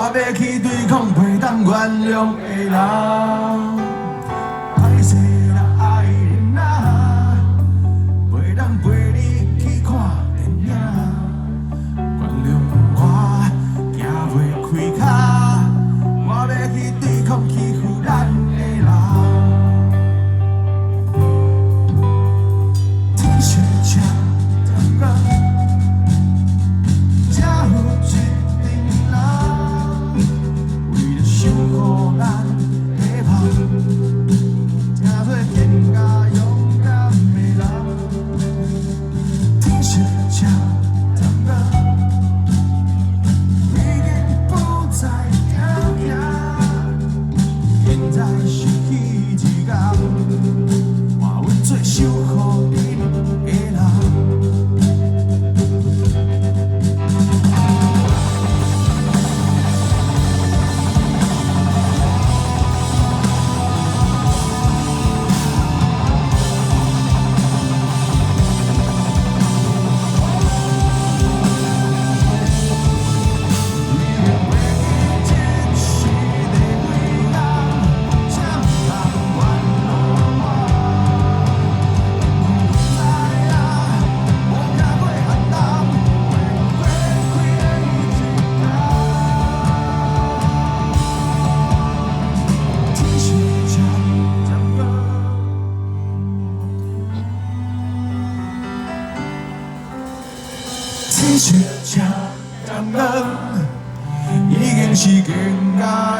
我欲去對抗袂當原諒的人。歹勢啦，愛人啊，袂當陪你去看電影。原諒我行袂開跤，我欲去對抗欺負咱的人。天色渐暗，才有一阵人，為著守護咱的夢，成做更加勇敢的人。天色漸暗，已經不再驚驚，現在是彼一天，換阮做守護恁的人。已經袂記這是第幾工，才毋通原諒我。知影無行過寒冬，會花開的一天。天色漸漸暗，天色漸漸暗，已經是更加